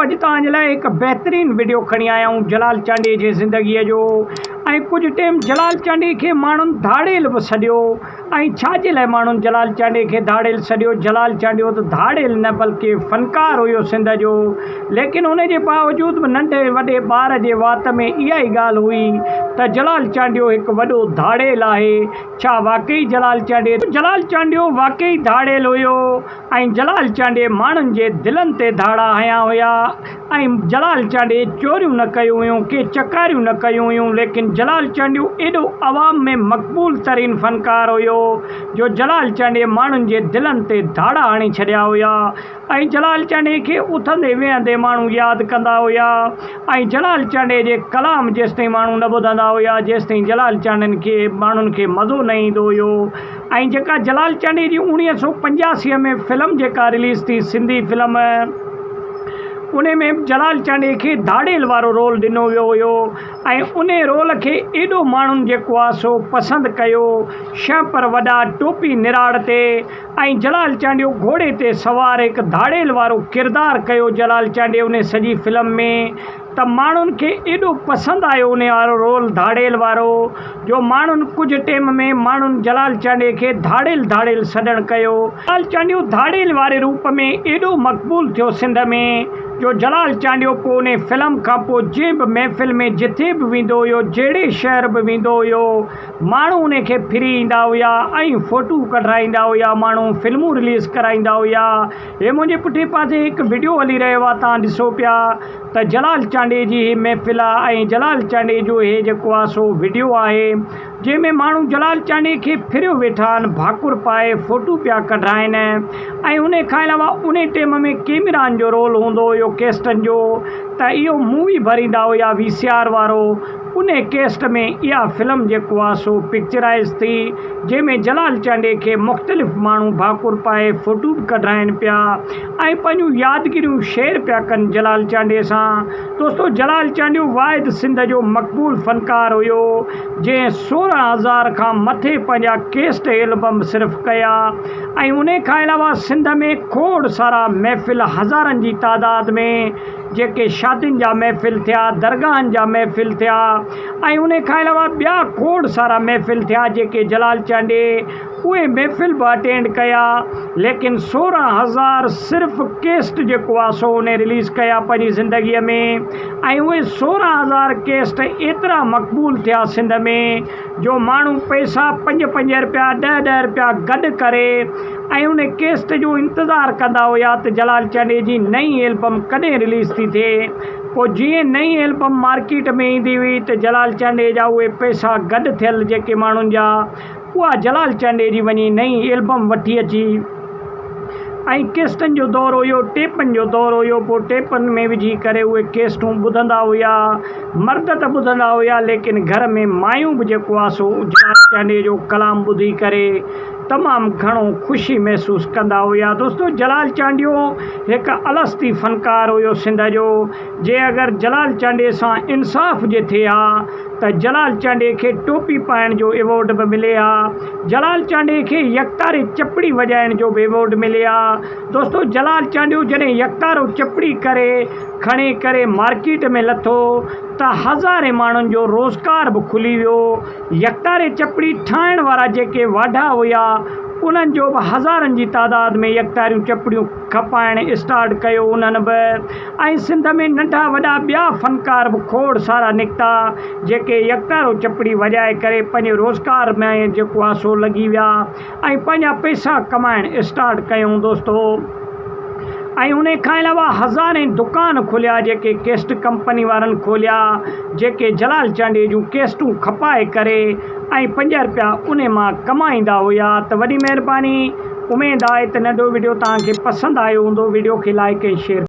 اڄ توهان جي لاء هڪ بهترين وڊيو کڻي آيا آهيون جلال چانڊيي جي زندگيء جو ۽ ڪجهه ٽيم جلال چانڊيي کي ماڻهن ڌاڙيل به سڏيو ۽ ڇا جي لاء ماڻهن جلال چانڊيي کي ڌاڙيل سڏيو جلال چانڊيو ته ڌاڙيل نه بلڪه فنڪار هيو سنڌ جو ليڪن ان جي باوجود به ننڍي وڏي ٻار جي وات ۾ اها ئي ڳالهه هئي ته جلال چانڊيو هڪ وڏو ڌاڙيل آهي ڇا واقعي جلال چانڊيي جلال چانڊيو واقعي ڌاڙيل هيو ۽ جلال چانڊيي ماڻهن جي دلن تي ڌاڙا هنيا هيا ۽ جلال چانڊيي چوريون نه ڪيون هيون ڪي چڪاريون نه ڪيون هيون ليڪن جلال چانڊيو ايڏو عوام ۾ مقبول ترين فنڪار هيو جو جلال چانڊيي ماڻهن جي دلن تي ڌاڙا هڻي ڇڏيا هيا ۽ جلال چانڊيي کي اٿندي ويهندي ماڻهو ياد ڪندا هيا ۽ جلال چانڊيي جي ڪلام جيستائين ماڻهو نه ٻڌندا هيا جيستائين جلال چانڊين کي ماڻهن کي مزو نه ايندو هيو ۽ جيڪا جلال چانڊيي جي اوڻيهه سو پنجاسي ۾ فلم جيڪا رليز ٿي سنڌي فلم ان ۾ جلال چانڊيي کي ڌاڙيل وارو رول ڏنو ويو هيو ۽ ان رول کي ايڏو ماڻهن جيڪو آ سو پسند ڪيو شهپر وڏا ٽوپي نراڙ تي ۽ جلال چانڊيو گهوڙي تي سوار هڪ ڌاڙيل وارو ڪردار ڪيو جلال چانڊيي انهي سڄي فلم ۾ ته ماڻهن کي ايڏو پسند آيو انهي وارو رول ڌاڙيل وارو جو ماڻهن ڪجهه ٽيم ۾ ماڻهن جلال چانڊيي کي ڌاڙيل ڌاڙيل سڏڻ ڪيو. جلال چانڊيو ڌاڙيل واري روپ ۾ ايڏو مقبول ٿيو سنڌ ۾ جو جلال چانڊيو پوء انهي فلم کان پوء جنهن به محفل ۾ جٿي به ويندو هيو جهڙي شهر به ويندو هيو ماڻهو ان کي ڦري ايندا هيا ۽ فوٽو ڪڍرائيندا هيا ماڻهو فلمون رليز ڪرائيندا هيا هي منهنجي پٺئين پاسي هڪ وڊيو هلي رهيو آهي توهان ڏسو پيا ته جلال چانڊيي جي هي محفل آهي ۽ جلال چانڊيي جو هي جيڪو آهي سو وڊيو آهي جنهن ۾ ماڻهو جلال چانڊيي کي ڦريو ويٺا آهن ڀاڪر پائي فوٽو پيا ڪڍرائن ۽ ان کان علاوه ان ٽيم ۾ ڪيمرائن جو رول هوندو هيو ڪيسٽن جو ته اهو مووي ڀريندا هيا وي سي آر وارو انهي ڪيسٽ ۾ اها فلم جيڪو آ سو پڪچرائيز ٿي جنهن ۾ جلال چانڊيي کي مختلف ماڻهو ڀاڪر پائي فوٽو به ڪڍرائين پيا ۽ پنهنجون يادگيريون شيئر پيا ڪن جلال چانڊيي سان دوستو جلال چانڊيو واحد سنڌ جو مقبول فنڪار هيو جنهن 16 هزار کان مٿي پنهنجا ڪيسٽ ايلبم صرف ڪيا ۽ انهي کان علاوه سنڌ ۾ کوڙ سارا محفل هزارن جي تعداد ۾ جيڪي شادين جا محفل ٿيا، درگاهن جا محفل ٿيا ۽ انهي کان علاوه ٻيا کوڙ سارا محفل ٿيا جيڪي جلال چانڊيي اهي محفل به اٽينڊ ڪيا ليڪن 16 هزار صرف ڪيسٽ جيڪو آ سو انهي رليز ڪيا پنهنجي زندگي ۾ ۽ اهي 16 هزار ڪيسٽ ايترا مقبول ٿيا سنڌ ۾ جو ماڻهو پئسا پنج پنج رپيا ڏهه ڏهه رپيا گڏ ڪري ۽ ان ڪيسٽ جو انتظار ڪندا هيا ته جلال چانڊيي جي نئين البم ڪڏهن رليز ٿي ٿئي پوء جيئن نئين البم مارڪيٽ ۾ ايندي هئي ته جلال چانڊيي جا اهي پئسا گڏ ٿيل جيڪي ماڻهن جا اها جلال چانڊيي جي وڃي نئين البم وٺي اچي ۽ ڪيسٽن جو دور هيو ٽيپن جو دور هيو پوء ٽيپن ۾ وجهي ڪري اهي ڪيسٽون ٻڌندا هيا مرد ته ٻڌندا هيا ليڪن گهر ۾ مايون به جيڪو آ سو جلال چانڊيي جو ڪلام ٻڌي ڪري تمام گهڻو خوشي محسوس ڪندا هيا دوستو جلال چانڊيو هڪ الستي فنڪار هيو سنڌ جو جي اگر جلال چانڊيي سان انصاف جي ٿئي ها ته جلال چانڊيي کي ٽوپي پائڻ جو ايوارڊ به ملي ها جلال چانڊيي کي يڪتاري چپڙي وڄائڻ جو به ايوارڊ ملي ها دوستو جلال چانڊيو جڏهن يڪتارو چپڙي ڪري کڻي ڪري مارڪيٽ ۾ لٿو ته هزارين ماڻهن جو روزگار به کلي ويو يڪتاري چپڙي ٺاهڻ وارا جيڪي واڍا هيا انهن جو به هزارن جي تعداد ۾ يڪتاريون چپڙيون کپائڻ اسٽارٽ ڪيو انهن به ۽ سنڌ ۾ ننڍا وڏا ٻيا فنڪار به کوڙ سارا نڪتا جيڪي يڪتارو چپڙي وڄائي ڪري پنهنجي روزگار ۾ جيڪو آ سو لڳي ويا ۽ پنهنجا پئسا ڪمائڻ اسٽارٽ ڪيائون دوستو ۽ انهي کان علاوه هزارين دڪان کوليا جيڪي ڪيسٽ ڪمپني وارن کوليا جيڪي جلال چانڊيي جون ڪيسٽون کپائي ڪري ۽ پنج رپيا انهي مان ڪمائيندا هيا ته وڏي مهرباني اميد آهي ته ننڍو وڊيو توهان کي پسند آيو هوندو وڊيو کي لائڪ ۽ شيئر.